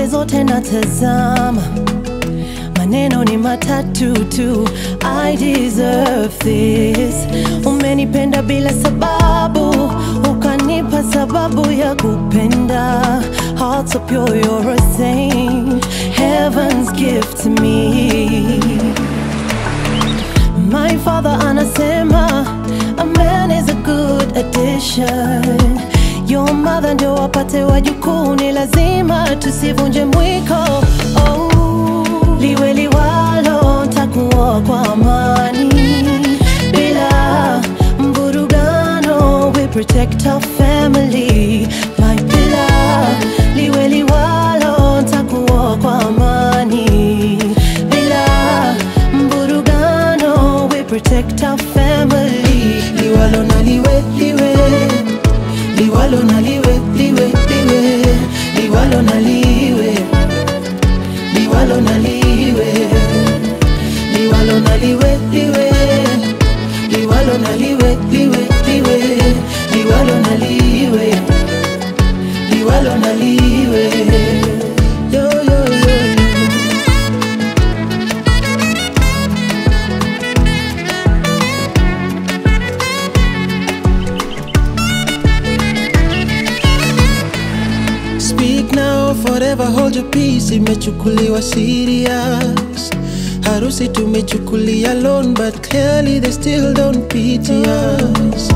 Pande zote natazama, maneno ni matatu tu. I deserve this. Umenipenda bila sababu, ukanipa sababu ya kupenda. Heart so pure, you're a saint, heaven's gift to me. My father anasema, a man is a good addition. Your mother ndio wapate wajukuu, ni lazima tusivunje mwiko. Oh, liwe liwalo, nitakuoa kwa amani bila mvurugano. We protect our family, my pillar. Liwe liwalo, nitakuoa kwa amani bila mvurugano. We protect our family. Liwalo na liwe liwe, liwalo na liwe liwe liwe, liwalo na liwe, liwalo na liwe, liwalo na liwe liwe, liwalo na liwe liwe liwe, liwalo na liwe, liwalo na liwe. Yo yo yo. Speak now, forever hold your peace. Imechukuliwa serious. Harusi tumechukulia loan, but clearly they still don't pity us.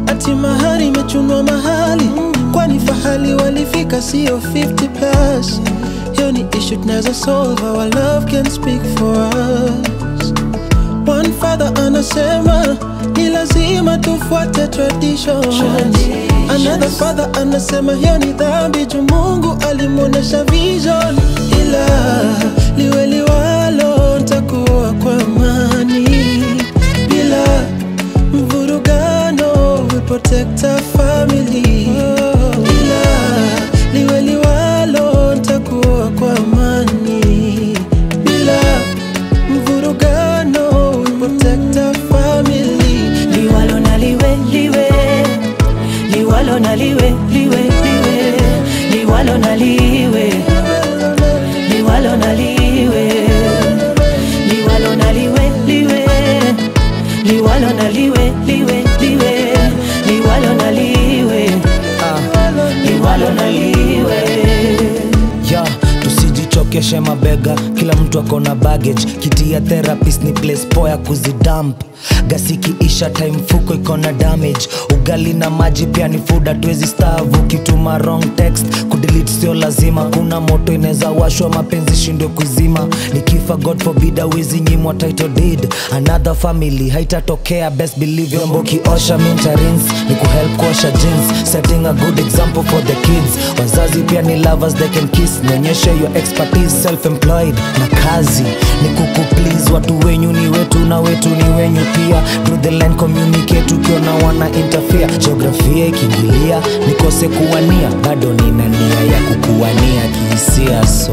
Ati mahari imechunwa mahali, kwani fahali walifika sio 50 plus. Hiyo ni issue tunaweza solve, our love can speak for us. One father anasema ni lazima tufuate traditions. Another father anasema hiyo ni dhambi juu Mungu alimuonesha vision. Ila liwe liwalo, nitakuoa kwa amani bila mvurugano. We protect our family. Ila liwe liwalo, nitakuoa kwa amani bila mvurugano. We protect our family. Liwalo na liwe liwe, liwalo na liwe liwe liwe, liwalo na liwe, liwalo na liwe, liwalo na liwe liwe, liwalo na liwe liwe liwe, liwalo na liwe, liwalo na liwe. Ya, tusijichokeshe mabega, kila mtu akona baggage. Kiti ya therapist ni place poa ya kuzidump. Gasi ikiisha time fuko iko na damage. Ugali na maji pia ni food, hatuwezi starve. Ukituma wrong text, kudelete sio lazima. Kuna moto inaweza washwa, mapenzi shindwe kuzima. Nikifa God forbid hawezi nyimwa title deed. Another family haitatokea, best believe. Vyombo kiosha minta rinse, ni kuhelp kuosha jeans. Setting a good example for the kids. Wazazi pia ni lovers, they can kiss. Nionyeshe your expertise, self-employed na kazi ni kuku please. Watu wenyu ni wetu na wetu ni wenyu pia. Through the line communicate, ukiona wana interfere. Geografia ikiingilia nikose kuwania, bado nina nia ya kukuwania kihisia so